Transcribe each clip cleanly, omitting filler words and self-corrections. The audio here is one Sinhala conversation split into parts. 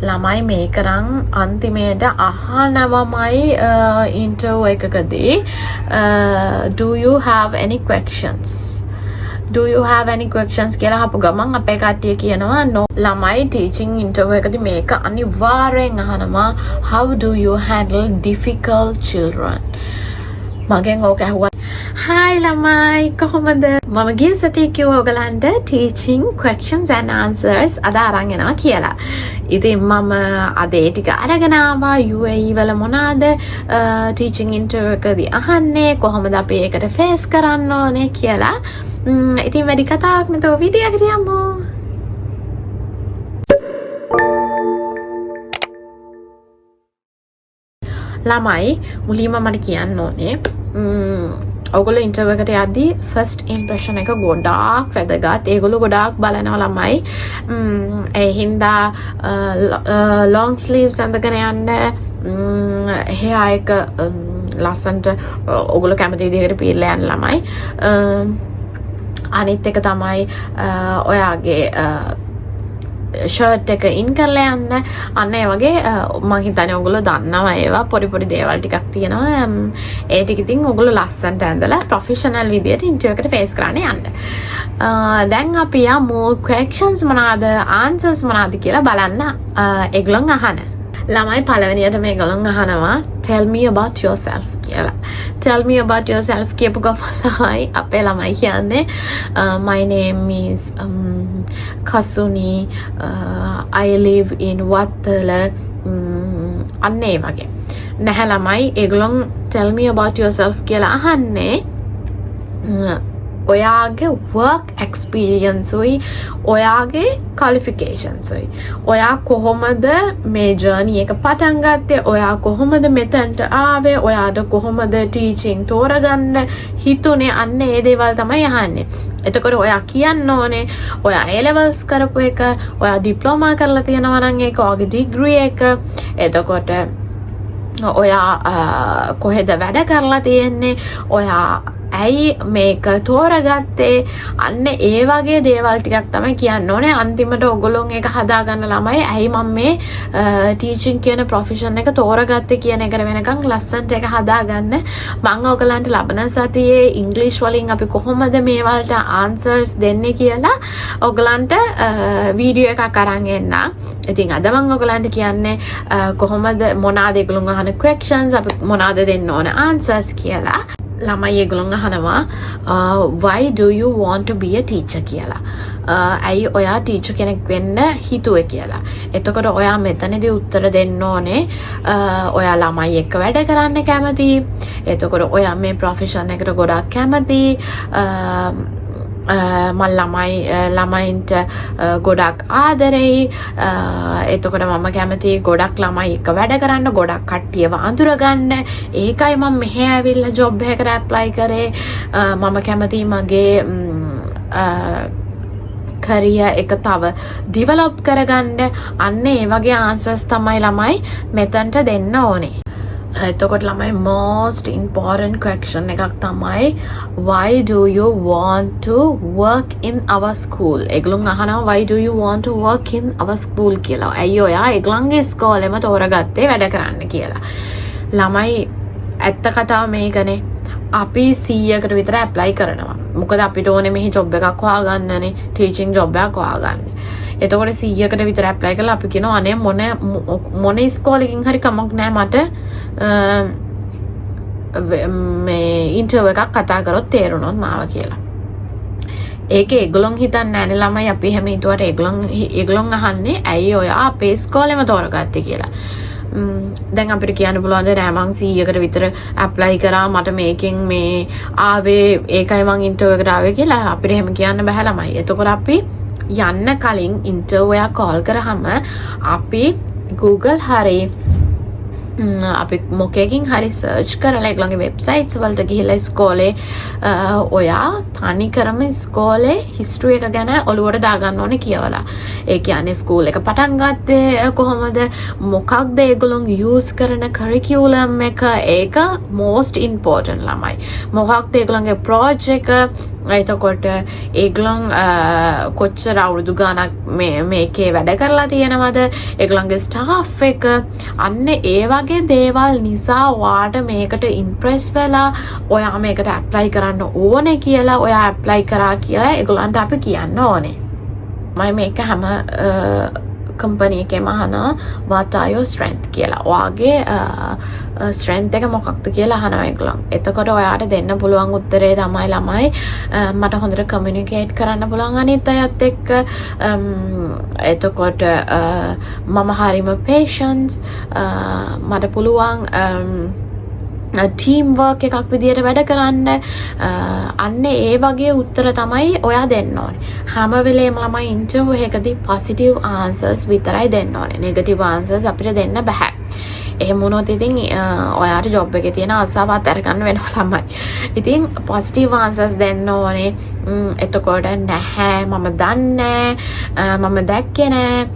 ළමයි, මේක නම් අන්තිමේට අහනවමයි ඉන්ටර්වයුව එකකදී, "Do you have any questions? Do you have any questions?" කියලා අහපු ගමන් අපේ කට්ටිය කියනවා "No." ළමයි, ටීචින් ඉන්ටර්විව් එකදී මේක අනිවාර්යෙන් අහනවා, "How do you handle difficult children?" මගෙන් ඕක ඇහුවා. හායි ළමයි, කොහොමද? මම ගිය සතියේ කිව්වා ඔයගලන්ට teaching questions and answers අද අරන් එනවා කියලා. ඉතින් මම අද ඒ ටික අරගෙන ආවා. UAE වල මොනවාද ටීචින් ඉන්ටර්විව් එකදී අහන්නේ, කොහොමද අපි ඒකට ෆේස් කරන්න ඕනේ කියලා. ඉතින් වැඩි කතාවක් නැතුව වීඩියෝ එකට යමු. ළමයි, මුලින්ම මට කියන්න ඕනේ, ඔගොල්ලෝ ඉන්ටර්විව් එකට යද්දී ෆස්ට් ඉම්ප්‍රෙෂන් එක ගොඩාක් වැදගත්. ඒගොල්ලෝ ගොඩාක් බලනවා ළමයි. ඒ හින්දා ලොං ස්ලීව්ස් ඇඳගෙන යන්න, හෙයා එක ලස්සනට ඔගොල්ලෝ කැමති විදිහකට පීරලා යන්න ළමයි. අනිත් එක තමයි ඔයාගේ ෂර්ට් එක ඉන් කරලා යන්න. අන්න ඒ වගේ මං හිතන්නේ ඔයගොල්ලෝ දන්නවා ඒවා පොඩි පොඩි දේවල් ටිකක් තියෙනවා. ඒ ටික ඉතින් ඔයගොල්ලෝ ලස්සනට ඇඳලා ප්‍රොෆෙෂනල් විදියට ඉන්ටර්විව් එකට ෆේස් කරන්න යන්න. දැන් අපි යමු ක්වෙස්චන්ස් මොනවාද, ආන්සර්ස් මොනවාද කියලා බලන්න ඒගොල්ලන් අහන. ළමයි, පළවෙනියට මේගොල්ලන් අහනවා "Tell me about yourself" කියලා. "Tell me about yourself" කියපු ගමන් ළමයි, අපේ ළමයි කියන්නේ "My name is Kasuni, I live in Wattala," අන්න ඒ වගේ. නැහැ ළමයි, ඒගොල්ලන් "Tell me about yourself" කියලා අහන්නේ ඔයාගේ වර්ක් එක්ස්පීරියන්ස් උයි ඔයාගේ ක්වොලිෆිකේෂන්ස් උයි. ඔයා කොහොමද මේ ජර්නි එක පටන් ගත්තේ? ඔයා කොහොමද මෙතනට ආවේ? ඔයාට කොහොමද ටීචින් තෝරගන්න හිතුනේ? අන්න ඒ දේවල් තමයි අහන්නේ. එතකොට ඔයා කියන්න ඕනේ ඔයා ඒ ලෙවල්ස් කරපු එක, ඔයා ඩිප්ලෝමා කරලා තියෙනවා නම් ඒක, ඔයාගේ ඩිග්‍රී එක, එතකොට ඔයා කොහෙද වැඩ කරලා තියෙන්නේ, ඔයා ඇයි මේක තෝරගත්තේ, අන්න ඒ වගේ දේවල් ටිකක් තමයි කියන්න ඕනේ. අන්තිමට ඔයගොල්ලෝ ඒක හදාගන්න ළමයි, ඇයි මම මේ ටීචින් කියන ප්‍රොෆෙෂන් එක තෝරගත්තේ කියන එකට වෙනකන් ලස්සනට ඒක හදාගන්න. මම ඔයගලන්ට ලබන සතියේ ඉංග්‍රීසි වලින් අපි කොහොමද මේ වලට ආන්සර්ස් දෙන්නේ කියලා ඔයගලන්ට වීඩියෝ එකක් අරන් එන්නම්. ඉතින් අද මම ඔයගලන්ට කියන්නේ කොහොමද, මොනවාද ඒගොල්ලෝ අහන ක්වෙස්චන්ස්, අපි මොනවාද දෙන්න ඕන ආන්සර්ස් කියලා. ළමයි, ඒගොල්ලන් අහනවා "Why do you want to be a teacher?" කියලා. ඇයි ඔයා ටීචර් කෙනෙක් වෙන්න හිතුවේ කියලා. එතකොට ඔයා මෙතනදී උත්තර දෙන්න ඕනේ ඔයා ළමයි එක්ක වැඩ කරන්න කැමති. එතකොට ඔයා මේ ප්‍රොෆෙෂන් එකට ගොඩාක් කැමති. මං ළමයින්ට ගොඩක් ආදරෙයි. එතකොට මම කැමති ගොඩක් ළමයි එක්ක වැඩ කරන්න, ගොඩක් කට්ටියව අඳුරගන්න. ඒකයි මම මෙහෙ ඇවිල්ලා ජොබ් එකකට ඇප්ලයි කරේ. මම කැමති මගේ කරියර් එක තව ඩිවලොප් කරගන්න. අන්න ඒ වගේ ආන්සර්ස් තමයි ළමයි මෙතනට දෙන්න ඕනේ. එතකොට ළමයි, most important question එකක් තමයි "Why do you want to work in our school?" ඒගොල්ලන් අහනවා "Why do you want to work in our school?" කියලා. ඇයි ඔයා ඒගොල්ලන්ගේ ඉස්කෝලේම තෝරගත්තේ වැඩ කරන්න කියලා. ළමයි, ඇත්ත කතාව මේකනේ. අපි 100කට විතර ඇප්ලයි කරනවා. මොකද අපිට ඕනේ මෙහි ජොබ් එකක් හොයාගන්නනේ, ටීචින් ජොබ් එකක් හොයාගන්න. එතකොට 100කට විතර ඇප්ලයි කරලා අපි කියනවා අනේ මොන මොන ඉස්කෝලේකින් හරි කමක් නෑ, මට මේ ඉන්ටර්විව් එකක් කතා කරොත් තේරුණොත් මාව කියලා. ඒක ඒගොල්ලොන් හිතන්නේ නෑනේ ළමයි, අපි එහෙම හිතුවට ඒගොල්ලොන් අහන්නේ ඇයි ඔයා අපේ ඉස්කෝලේම තෝරගත්තේ කියලා. දැන් අපිට කියන්න පුළුවන්ද නෑ මං 100කට විතර ඇප්ලයි කරා, මට මේකෙන් මේ ආවේ, ඒකයි මං ඉන්ටර්විව් එකට ආවේ කියලා? අපිට එහෙම කියන්න බෑ ළමයි. එතකොට අපි යන්න කලින් ඉන්ටර්විව් එකක් කෝල් කරාම අපි Google හරි අපි මොකකින් හරි සර්ච් කරලා, ඒගොල්ලන්ගේ වෙබ්සයිට්ස් වලට ගිහිල්ලා ඉස්කෝලේ, ඔයා තනිකරම ඉස්කෝලේ හිස්ටරි එක ගැන ඔලුවට දාගන්න ඕනේ කියවලා. ඒ කියන්නේ ස්කූල් එක පටන් ගත්තේ කොහොමද? මොකක්ද ඒගොල්ලොන් යූස් කරන කරිකියුලම් එක? ඒක මෝස්ට් ඉම්පෝටන්ට් ළමයි. මොකක්ද ඒගොල්ලන්ගේ අප්‍රෝච් එක? එතකොට ඒගොල්ලන් කොච්චර අවුරුදු ගාණක් මේ මේකේ වැඩ කරලා තියෙනවද? ඒගොල්ලන්ගේ ස්ටාෆ් එක, අන්න ඒ වගේ දේවල් නිසා ඔයාට මේකට ඉම්ප්‍රෙස් වෙලා ඔයා මේකට ඇප්ලයි කරන්න ඕනේ කියලා, ඔයා ඇප්ලයි කරා කියලා ඒගොල්ලන්ට අපි කියන්න ඕනේ. මම මේක හැම කම්පනි එකේම අහනවා, "What are your strength?" කියලා. ඔයාගේ ස්ට්‍රෙන්ත් එක මොකක්ද කියලා අහනවා ඒගොල්ලන්. එතකොට ඔයාට දෙන්න පුළුවන් උත්තරේ තමයි ළමයි, මට හොඳට කමියුනිකේට් කරන්න පුළුවන් අනිත් අයත් එක්ක. එතකොට මම හරිම පේෂන්ස්, මට පුළුවන් ටීම් වර්ක් එකක් විදියට වැඩ කරන්න. අන්න ඒ වගේ උත්තර තමයි ඔයා දෙන්න ඕනේ. හැම වෙලේම ළමයි ඉන්ටර්විව් එකකදී පොසිටිව් ආන්සර්ස් විතරයි දෙන්න ඕනේ. නෙගටිව් ආන්සර්ස් අපිට දෙන්න බැහැ. එහෙම වුණොත් ඉතින් ඔයාට ජොබ් එකේ තියෙන ආසාව අතහැර ගන්න වෙනවා ළමයි. ඉතින් පොසිටිව් ආන්සර්ස් දෙන්න ඕනේ. එතකොට නැහැ, මම දන්නේ නෑ, මම දැක්කේ නෑ,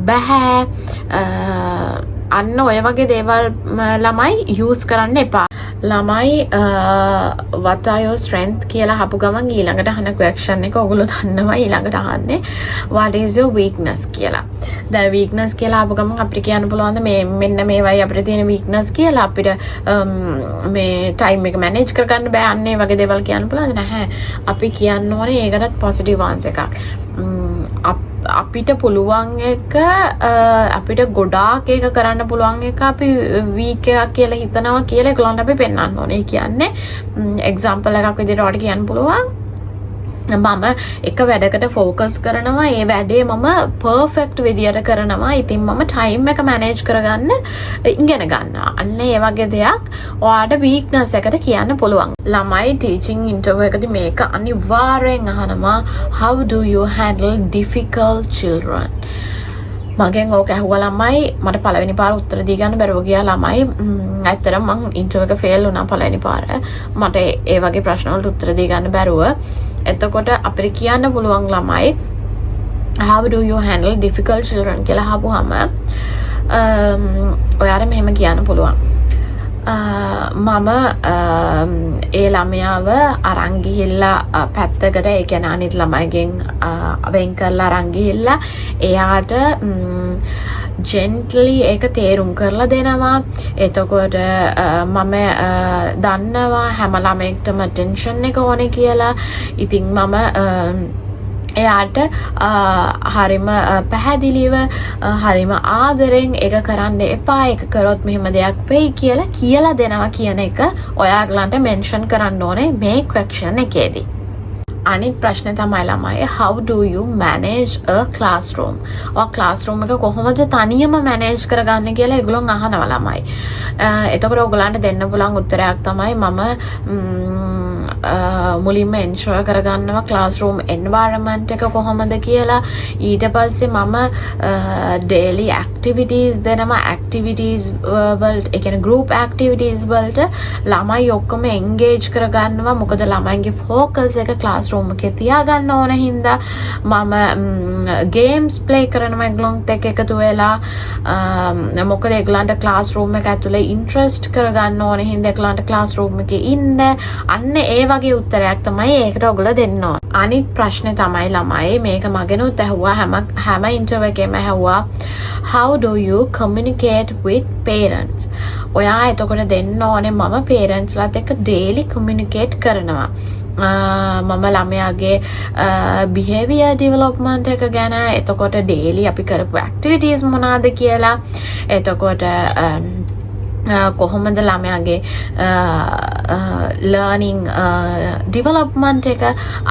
බැහැ, අන්න ඔය වගේ දේවල් ළමයි යූස් කරන්න එපා. ළමයි, "What are your strength?" කියලා අහපු ගමන් ඊළඟට අහන ක්වෙස්චන් එක ඔයගොල්ලෝ දන්නවා. ඊළඟට අහන්නේ "What is your weakness?" කියලා. දැන් weakness කියලා අහපු ගමන් අපිට කියන්න පුළුවන් මේ මෙන්න මේවයි අපිට තියෙන weakness කියලා. අපිට මේ ටයිම් එක මැනේජ් කරගන්න බෑ, අන්න ඒ වගේ දේවල් කියන්න පුළුවන්ද? නැහැ. අපි කියන්න ඕනේ ඒකටත් පොසිටිව් ආන්සර් එකක්. අපිට පුළුවන් එක, අපිට ගොඩාක් ඒක කරන්න පුළුවන් එක අපි වීක් එකක් කියලා හිතනවා කියලා ඒගොල්ලන්ට අපි පෙන්වන්න ඕනේ. ඒ කියන්නේ එක්සැම්පල් එකක් විදිහට ඔයාලට කියන්න පුළුවන්, මම එක වැඩකට ෆෝකස් කරනවා, ඒ වැඩේ මම පර්ෆෙක්ට් විදියට කරනවා, ඉතින් මම ටයිම් එක මැනේජ් කරගන්න ඉගෙන ගන්නවා. අන්න ඒ වගේ දෙයක් ඔයාට වීක්නස් එකට කියන්න පුළුවන්. ළමයි, ටීචින් ඉන්ටර්විව් එකදී මේක අනිවාර්යෙන් අහනවා, "How do you handle difficult children?" මගෙන් ඕක ඇහුවා ළමයි. මට පළවෙනි පාර උත්තර දී ගන්න බැරුව ගියා ළමයි. ඇත්තටම මං ඉන්ටර්විව් එක ෆේල් වුණා පළවෙනි පාර මට ඒ වගේ ප්‍රශ්න වලට උත්තර දී ගන්න බැරුව. එතකොට අපිට කියන්න පුළුවන් ළමයි, "How do you handle difficult children?" කියලා අහපුවාම ඔයාට මෙහෙම කියන්න පුළුවන්. මම ඒ ළමයාව අරන් ගිහිල්ලා පැත්තකට, ඒ කියන්නේ අනිත් ළමයිගෙන් වෙන් කරලා අරන් ගිහිල්ලා එයාට ජෙන්ට්ලි ඒක තේරුම් කරලා දෙනවා. එතකොට මම දන්නවා හැම ළමයෙක්ටම ඇටෙන්ෂන් එක ඕනේ කියලා. ඉතින් මම එයාට හරිම පැහැදිලිව, හරිම ආදරෙන් ඒක කරන්න එපා, ඒක කරොත් මෙහෙම දෙයක් වෙයි කියලා කියලා දෙනවා කියන එක ඔයාලන්ට මෙන්ෂන් කරන්න ඕනේ මේ ක්වෙස්චන් එකේදී. අනිත් ප්‍රශ්නේ තමයි ළමයි, "How do you manage a classroom?" ඔයා ක්ලාස්රූම් එක කොහොමද තනියම මැනේජ් කරගන්නේ කියලා ඒගොල්ලෝ අහනවා ළමයි. එතකොට ඔයගොල්ලන්ට දෙන්න පුළුවන් උත්තරයක් තමයි මම මුලින්ම එන්ෂුවර් කරගන්නවා ක්ලාස්රූම් එන්වයරන්මන්ට් එක කොහොමද කියලා. ඊට පස්සේ මම ඩේලි ඇක්ටිවිටීස් දෙනවා. ඇක්ටිවිටීස් වලට, ඒ කියන්නේ ගෲප් ඇක්ටිවිටීස් වලට ළමයි ඔක්කොම එන්ගේජ් කරගන්නවා, මොකද ළමයින්ගේ ෆෝකස් එක ක්ලාස්රූම් එකේ තියාගන්න ඕන හින්දා. මම ගේම්ස් ප්ලේ කරනවා ඒගොල්ලොන්ත් එක්ක එකතු වෙලා, මොකද ඒගොල්ලන්ට ක්ලාස්රූම් එක ඇතුලේ ඉන්ට්‍රස්ට් කරගන්න ඕන හින්දා ඒගොල්ලන්ට ක්ලාස්රූම් එකේ ඉන්න. අන්න ඒ වගේ උත්තරයක් තමයි ඒකට ඔයගොල්ලෝ දෙන්න ඕන. අනිත් ප්‍රශ්නේ තමයි ළමයි, මේක මගෙනුත් ඇහුවා, හැම හැම ඉන්ටර්විව් එකේම ඇහුවා, "How do you communicate with parents?" ඔයා එතකොට දෙන්න ඕනේ මම පේරන්ට්ස්ලාත් එක්ක ඩේලි කමියුනිකේට් කරනවා. මම ළමයාගේ බිහේවියර් ඩෙවලොප්මන්ට් එක ගැන, එතකොට ඩේලි අපි කරපු ඇක්ටිවිටීස් මොනවාද කියලා, එතකොට කොහොමද ළමයාගේ ලර්නිං ඩිවලොප්මන්ට් එක,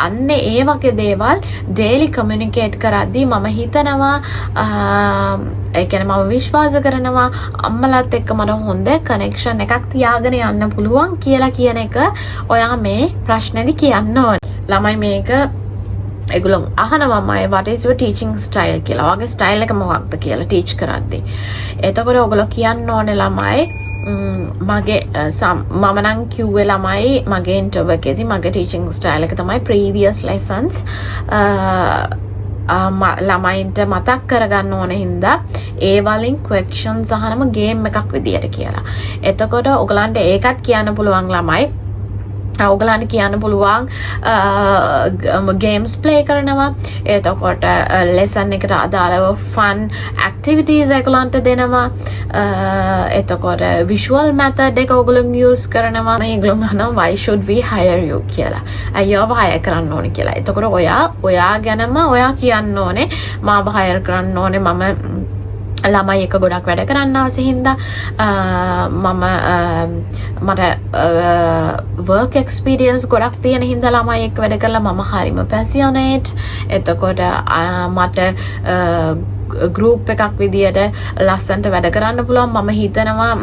අන්න ඒ වගේ දේවල් ඩේලි කමියුනිකේට් කරද්දී මම හිතනවා, ඒ කියන්නේ මම විශ්වාස කරනවා අම්මලාත් එක්ක මට හොඳ කනෙක්ෂන් එකක් තියාගෙන යන්න පුළුවන් කියලා කියන එක ඔයා මේ ප්‍රශ්නේදී කියන්න ඕනේ. ළමයි, මේක ඒගොල්ලෝ අහනවාමයි "What is your teaching style?" කියලා. ඔයාගේ ස්ටයිල් එක මොකක්ද කියලා ටීච් කරද්දී. එතකොට ඔයගොල්ලෝ කියන්න ඕනේ ළමයි, මගේ මම නම් කිව්වේ ළමයි මගේ ඉන්ටර්විව් එකේදී මගේ ටීචිං ස්ටයිල් එක තමයි ප්‍රීවියස් ලෙසන්ස් ළමයින්ට මතක් කරගන්න ඕන හින්දා ඒ වලින් ක්වෙස්චන්ස් අහනම ගේම් එකක් විදියට කියලා. එතකොට ඔයගලන්ට ඒකත් කියන්න පුළුවන් ළමයි. ඔගලන්ට කියන්න පුළුවන් ගේම්ස් ප්ලේ කරනවා, එතකොට ලෙසන් එකට අදාළව ෆන් ඇක්ටිවිටීස් ඒගොල්ලන්ට දෙනවා, එතකොට විෂුවල් මෙතඩ් එක ඔයගොල්ලෝ යූස් කරනවා. මේගොල්ලෝ අහනවා "Why should we hire you?" කියලා. ඇයි ඔයාව හයර් කරන්න ඕනේ කියලා. එතකොට ඔයා ඔයා ගැනම ඔයා කියන්න ඕනේ, මාව හයර් කරන්න ඕනේ මම ළමයි එක ගොඩක් වැඩ කරන්න ආස හින්දා, මම මට වර්ක් එක්ස්පීරියන්ස් ගොඩක් තියෙන හින්දා ළමයි එක්ක වැඩ කරලා, මම හරිම පැසියනේට්, එතකොට මට ගෲප් එකක් විදියට ලස්සනට වැඩ කරන්න පුළුවන්, මම හිතනවා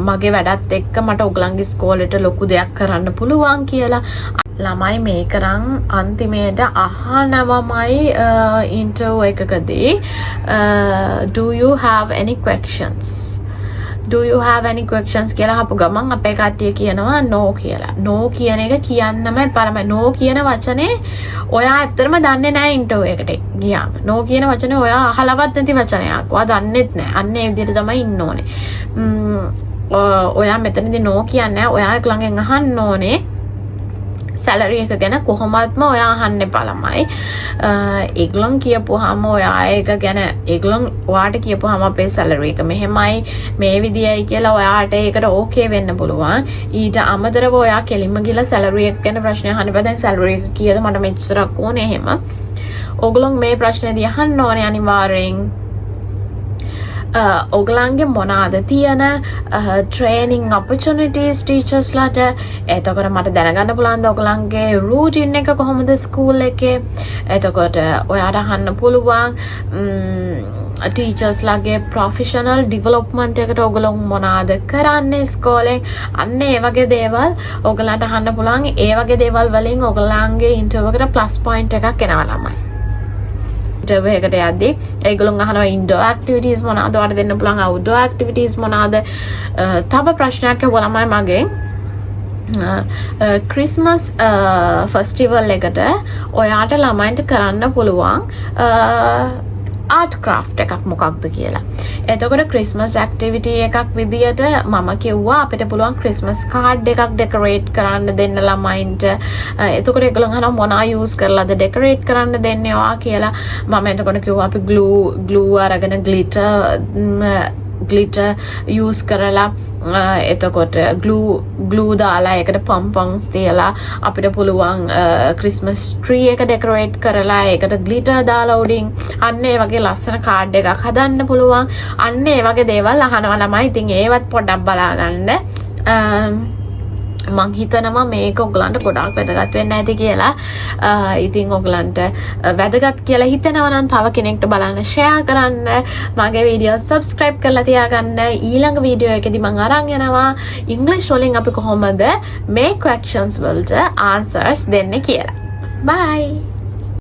මගේ වැඩත් එක්ක මට ඔයගලන්ගේ ඉස්කෝලේට ලොකු දෙයක් කරන්න පුළුවන් කියලා. ළමයි, මේක නම් අන්තිමේට අහනවමයි ඉන්ටර්වයුව එකකදී, "Do you have any questions? Do you have any questions?" කියලා අහපු ගමන් අපේ කට්ටිය කියනවා "no" කියලා. "No" කියන එක කියන්නම එපා ළමයි. "No" කියන වචනේ ඔයා ඇත්තටම දන්නේ නැහැ ඉන්ටර්විව් එකට ගියාම. "No" කියන වචනේ ඔයා අහලවත් නැති වචනයක්. ඔයා දන්නෙත් නැහැ. අන්න ඒ විදිහට තමයි ඉන්න ඕනේ. ඔයා මෙතනදී "no" කියන්නේ නැහැ. ඔයා ළඟෙන් අහන්න ඕනේ සැලරි එක ගැන. කොහොමත්ම ඔයා අහන්න එපා ළමයි. ඒගොල්ලන් කියපුවාම ඔයා ඒක ගැන, ඒගොල්ලන් ඔයාට කියපුවාම අපේ සැලරි එක මෙහෙමයි, මේ විදියයි කියලා ඔයාට ඒකට ඕකේ වෙන්න පුළුවන්. ඊට අමතරව ඔයා කෙලින්ම ගිහලා සැලරි එක ගැන ප්‍රශ්න අහන්න බෑ. දැන් සැලරි එක කීයද, මට මෙච්චරක් ඕනේ එහෙම. ඔයගොල්ලෝ මේ ප්‍රශ්නේදී අහන්න ඕනේ අනිවාර්යෙන් ඔගලන්ගේ මොනාද තියෙන ට්‍රේනිං ඔපචුනිටීස් ටීචර්ස්ලාට? එතකොට මට දැනගන්න පුළුවන්ද ඔයගලන්ගේ රූටින් එක කොහොමද ස්කූල් එකේ? එතකොට ඔයාට අහන්න පුළුවන් ටීචර්ස්ලාගේ ප්‍රොෆෙෂනල් ඩිවලොප්මන්ට් එකට ඔයගොල්ලෝ මොනාද කරන්නේ ඉස්කෝලෙන්? අන්න ඒ වගේ දේවල් ඔයගලන්ට අහන්න පුළුවන්. ඒ වගේ දේවල් වලින් ඔයගලන්ගේ ඉන්ටර්විව් එකට ප්ලස් පොයින්ට් එකක් එනවා ළමයි. ඉන්ටර්විව් එකට යද්දී ඒගොල්ලෝ අහනවා ඉන්ඩෝර් ඇක්ටිවිටීස් මොනවාද ඔයාලට දෙන්න පුළුවන්, අවුට්ඩෝර් ඇක්ටිවිටීස් මොනවාද. තව ප්‍රශ්නයක් ඇහුවා ළමයි මගෙන්, ක්‍රිස්මස් ෆෙස්ටිවල් එකට ඔයාට ළමයින්ට කරන්න පුළුවන් ආර්ට් ක්‍රාෆ්ට් එකක් මොකක්ද කියලා. එතකොට ක්‍රිස්මස් ඇක්ටිවිටි එකක් විදියට මම කිව්වා අපිට පුළුවන් ක්‍රිස්මස් කාඩ් එකක් ඩෙකරේට් කරන්න දෙන්න ළමයින්ට. එතකොට ඒගොල්ලෝ අහනවා මොනා යූස් කරලාද ඩෙකරේට් කරන්න දෙන්නේ ඔයා කියලා. මම එතකොට කිව්වා අපි ග්ලූ ග්ලූ අරගෙන ග්ලිටර් ග්ලිටර් යූස් කරලා, එතකොට ග්ලූ ග්ලූ දාලා ඒකට පොම්පොන්ස් තියලා අපිට පුළුවන් ක්‍රිස්මස් ට්‍රී එක ඩෙකරේට් කරලා ඒකට ග්ලිටර් දාලා උඩින් අන්න ඒ වගේ ලස්සන කාඩ් එකක් හදන්න පුළුවන්. අන්න ඒ වගේ දේවල් අහනවා ළමයි. ඉතින් ඒවත් පොඩ්ඩක් බලා ගන්න. මං හිතනවා මේක ඔයගලන්ට ගොඩාක් වැදගත් වෙන්න ඇති කියලා. ඉතින් ඔයගලන්ට වැදගත් කියලා හිතෙනවා නම් තව කෙනෙක්ට බලන්න ෂෙයා කරන්න. මගේ වීඩියෝ සබ්ස්ක්‍රයිබ් කරලා තියාගන්න. ඊළඟ වීඩියෝ එකේදී මං අරන් එනවා ඉංග්‍රීසි වලින් අපි කොහොමද මේ ක්වෙස්චන්ස් වලට ආන්සර්ස් දෙන්නේ කියලා. බයි.